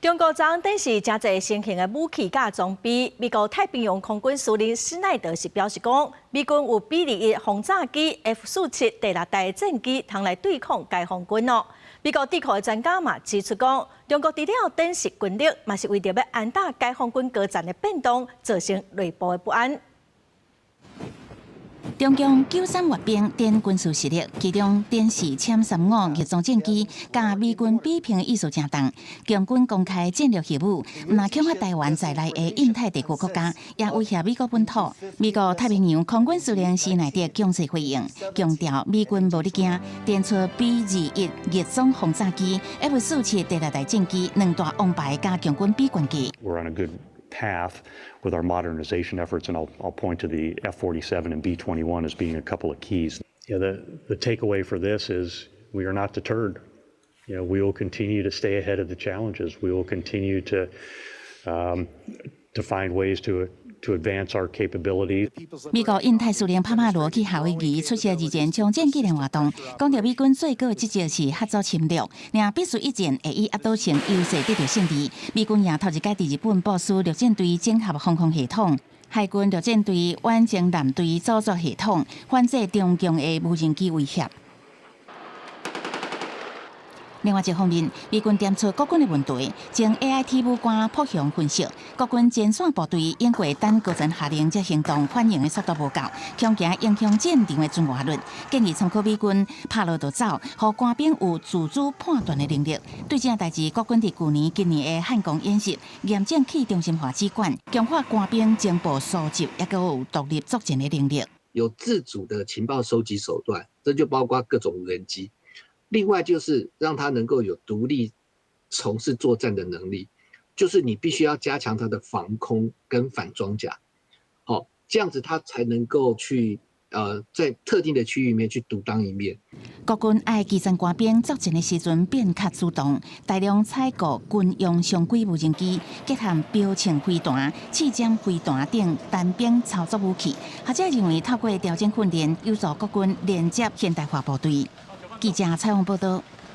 中國昨昏展示誠濟新型的武器佮裝備。美國太平洋空軍司令施奈德是表示講，美軍有 B-21轟炸機、F-47第六代戰機，通來對抗解放軍囉。美國智庫的專家嘛指出講，中國除了展示軍力，嘛是為著欲安打解放軍高層的變動，造成內部的不安。中共九三閱兵展軍事實力，其中展示殲35逆裝戰機，佮美軍比拼的意思誠重。共軍公開戰略核武，毋但恐嚇台灣在內的印太地區國家，也威脅美國本土。美國太平洋空軍司令施奈德強勢回應，強調美軍無咧驚，展出 B-21逆裝轟炸機、F-47第六代戰機兩大王牌，佮共軍比懸架。 We're on a good path with our modernization efforts, and I'll point to the F-47 and B-21 as being a couple of keys. Yeah, the takeaway for this is we are not deterred. We will continue to stay ahead of the challenges. We will continue to find ways to advance our capabilities. 美國印太司令帕馬羅去夏威夷出席二戰槍戰紀念活動，講著美軍最高的職責是嚇阻侵略，若必須一戰會以壓倒性優勢得著勝利。美軍也頭一擺佇日本部署陸戰隊整合防空系統、海軍陸戰隊遠程艦隊組作系統，反制中共的無人機威脅。另外一方面，美軍點出國軍的問題，前 AIT 武官朴雄分析，國軍前線部隊經過等高層下令這行動反應的速度無夠，恐驚影響戰場的存活率，建議參考美軍拍落就走，予官兵有自主判斷的能力。對這代誌，國軍佇舊年、今年的漢光演習，嚴正去中心化指管，強化官兵情報蒐集，抑閣有獨立作戰的能力。有自主的情報收集手段，這就包括各種無人機。另外就是讓他能夠有獨立從事作戰的能力，就是你必須要加強他的防空跟反裝甲，好，這樣子他才能夠去在特定的區域裡面去獨當一面。國軍愛基層官兵作戰的時陣變較主動，大量採購軍用常規無人機，結合標槍飛彈、刺針飛彈等單兵操作武器。學者認為，透過調整訓練，有助國軍連接現代化部隊。記者採訪報道。